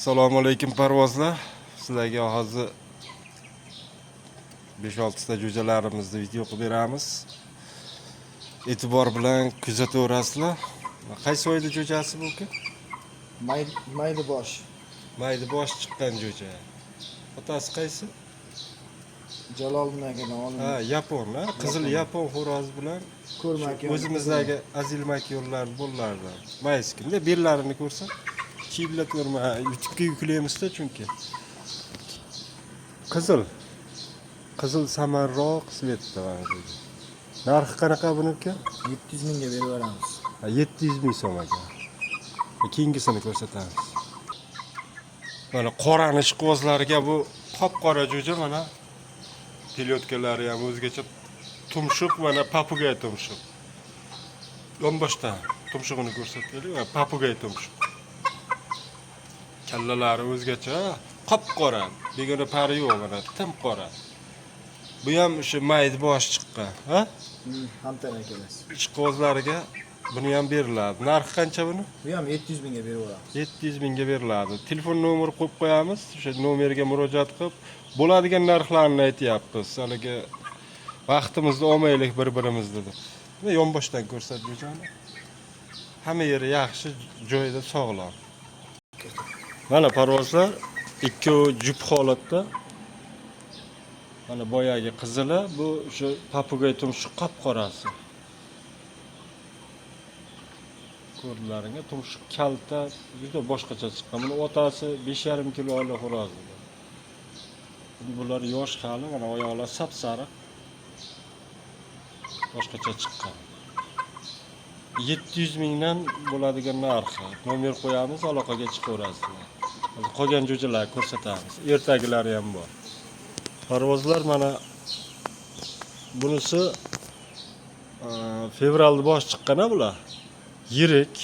Assalomu alaykum parvozlar. Sizlarga hozir 5-6 ta jo'jalarimizni video qilib beramiz. E'tibor bilan kuzataverasizlar. Qaysi oyda jo'jasi bu aka? Mayli bosh. Mayli bosh chiqqan jo'ja. Otasi qaysi? Jaloliddin akadan Ha, olingan. yapon, ha? Qizil yapon xo'rozi bilan Ko'rma aka. o'zimizdagi azil makyonlar bo'llardan. Mayskunda bellarini ko'rsa, kiyimlar ko'rma, YouTube'ga yuklaymiz-da chunki. Qizil. Qizil samarroq svetda mana bu. Narxi qanaqa buniki? 700 mingga berib yuboramiz. Ha, 700 ming so'm ekan. Keyingisini ko'rsatamiz. Mana qorani ishqibozlariga bu qop-qora jo'ja mana pilyotkalari ham o'zgacha tumshuq, mana papugay tumshuq. Yonboshdan tumshug'ini ko'rsataylik. Mana papugay tumshuq. Kallalari o'zgacha, qop-qora. Begona pari yo'q mana, tim qora. Bu ham o'sha mayda bosh chiqqan, ha? Hamtan akalasi. Ishqibozlariga buni ham beriladi. Narxi qancha buni? Bu ham 700 mingga berib yuboramiz. 700 mingga beriladi. Telefon nomeri qo'yib qo'yamiz. O'sha nomerga murojaat qilib, bo'ladigan narxlarni aytyapmiz. Haligi vaqtimizni olmaylik bir-birimizni deb. Mana yonboshdan ko'rsat jo'jani. Hamma yeri yaxshi, joyida sog'lom. Mana parvozlar ikkovi jup holatda. Mana boyagi qizili, bu o'sha papugay tumshuq qop-qorasi. Ko'rdilaringga tumshuq kalta, juda boshqacha chiqqan. Buni otasi 5,5 kilo ola xo'roz edi. Bular yosh hali, mana oyoqlar sap-sariq. Boshqacha chiqqan. 700 mingdan bo'ladigan narxi. Nomer qo'yamiz, aloqaga chiqaverasizlar. Hozir qolgan jo'jalarni ko'rsatamiz. Ertagilari ham bor. Parvozlar mana bunisi fevralda bosh chiqqan bular. Yirik,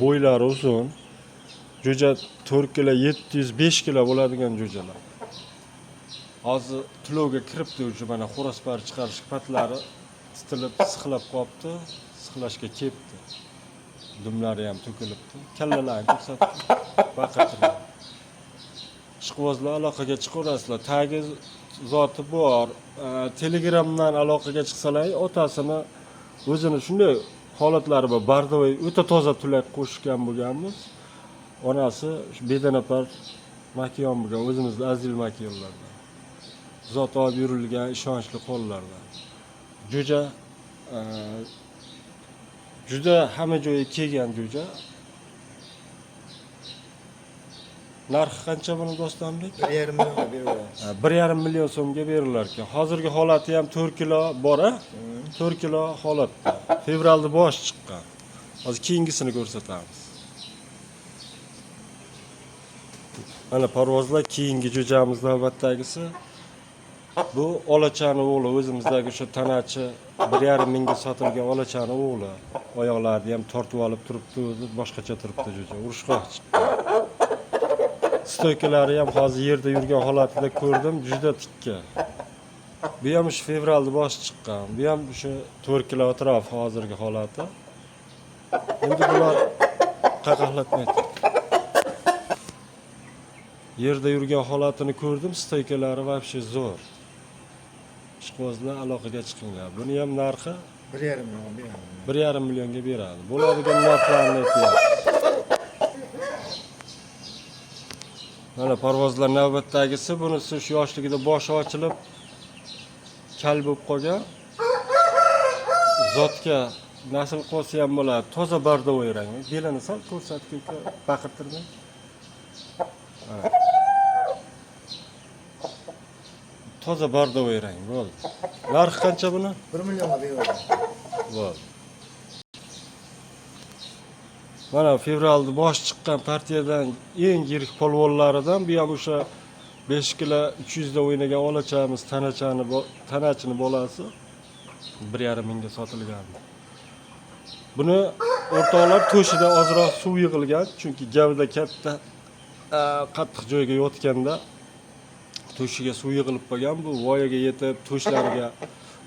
bo'ylari uzun. Jo'ja 4 kilo 705 kilo bo'ladigan jo'jalar. Hozir tulovga kiribdi уже, mana xo'rozpar chiqarish patlari titilib, sixlab qolibdi, sixlashga ketdi. Dumlari ham to'kilibdi. Kallalarini ko'rsatdi. Baqirtirdi. Ishqibozlar aloqaga chiqaverasizlar. Tagi zoti bor. Telegramdan aloqaga chiqsalar, otasini o'zini shunday holatlari bor. Bardovoy o'ta toza tulak qo'shgan bo'lganmiz. Onasi shu bedanapar makiyon bo'lgan, o'zimizni azil makiyonlardan. Zot olib yurilgan ishonchli qo'llardan. Jo'ja juda hamma joyga kelgan jo'ja. Narxi qancha buni Dostonbek? 1,5 millionga berib yuboramiz. Ha, 1,5 million so'mga berilar ekan. Hozirgi holati ham 4 kilo bor, a? 4 kilo holatda. Fevralda bosh chiqqan. Hozir keyingisini ko'rsatamiz. Mana parvozlar keyingi jo'jamiz navbatdagisi. Bu olachani o'g'li, o'zimizdagi o'sha tanachi 1,5 mingga sotilgan olachani o'g'li. Oyoqlarini ham tortib olib turibdi, o'zi boshqacha turibdi jo'ja. Urushqoq chiqqan. Stoykalari ham hozir yerda yurgan holatida ko'rdim, juda tikka. Bu ham o'sha fevralda bosh chiqqan. Bu ham o'sha 4 kilo atrof hozirgi holati. Endi bular qaqahlatmaydi. Yerda yurgan holatini ko'rdim, stoykalari вообще zo'r. Ishqibozlar aloqaga chiqinglar. Buni ham narxi 1,5 million beramiz. 1,5 millionga beradi. Bo'ladigan narxlarni aytyapti. Mana parvozlar navbatdagisi, bunisi shu yoshligida boshi ochilib kal bo'lib qolgan. Zotga nasl qolsa ham bo'ladi. Toza bardovoy rang. Belini sal ko'rsatib baqirtirmang. Ha. Toza bardovoy rang bo'ldi. Narxi qancha buni? 1 millionga berib yuboramiz. Bo'ldi. Mana fevralda bosh chiqqan partiyadan eng yirik polvonlaridan bu ham o'sha 5 kilo 300 da o'ynagan olachamiz tanachani tanachini bolasi 1,5 mingga sotilgan. Buni o'rtoqlar to'shida ozroq suv yig'ilgan, chunki gavda katta, qattiq joyga yotganda to'shiga suv yig'ilib qolgan. Bu voyaga yetib to'shlariga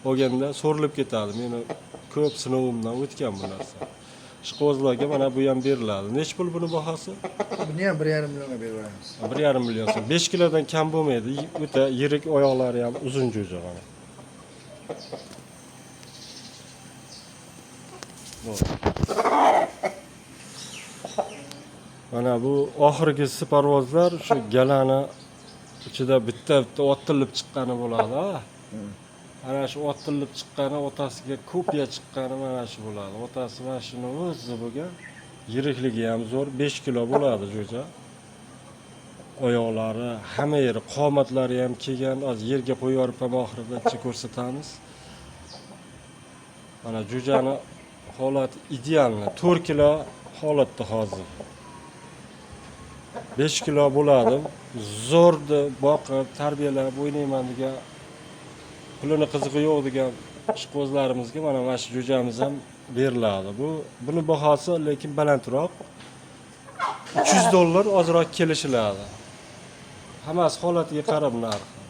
olganda so'rilib ketadi. Meni ko'p sinovimdan o'tgan bu narsa. Ishqibozlarga mana bu ham beriladi. Nechi pul buni bahosi? Buni ham 1,5 millionga berib yuboramiz. 1,5 million so'm. 5 kilodan kam bo'lmaydi. O'ta yirik, oyoqlari ham uzun jo'ja mana. Bo'ldi. Mana bu oxirgisi parvozlar shu galani ichida bitta bitta otilib chiqqani bo'ladi. Ha? Ana shu otilib chiqqani, otasiga kopiya chiqqani mana shu bo'ladi. Otasi mana shuni o'zi bo'lgan. Yirikligi ham zo'r, 5 kilo bo'ladi jo'ja. Oyoqlari, hamma yeri, qomatlari ham kelgan. Hozir yerga qo'yib yuborib ham oxirida ko'rsatamiz. Mana jo'jani holati idealni. 4 kilo holatda hozir. 5 kilo bo'ladi. Zo'rni boqib, tarbiyalab o'ynayman degan, pulini qizig'i yo'q degan ishqibozlarimizga mana shu jo'jamiz ham beriladi. Buni bahosi lekin balandroq. $300 ozroq kelishiladi. Hammasi holatiga qarab narxi.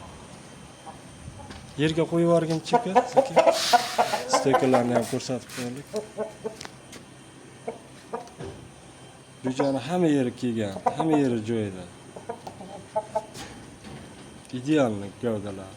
Yerga qo'yib yuborguncha sekin stekerlarni ham ko'rsatib qo'yaylik. Jo'jani hamma yeri kelgan, hamma yeri joyida. Idealniy gavdalar.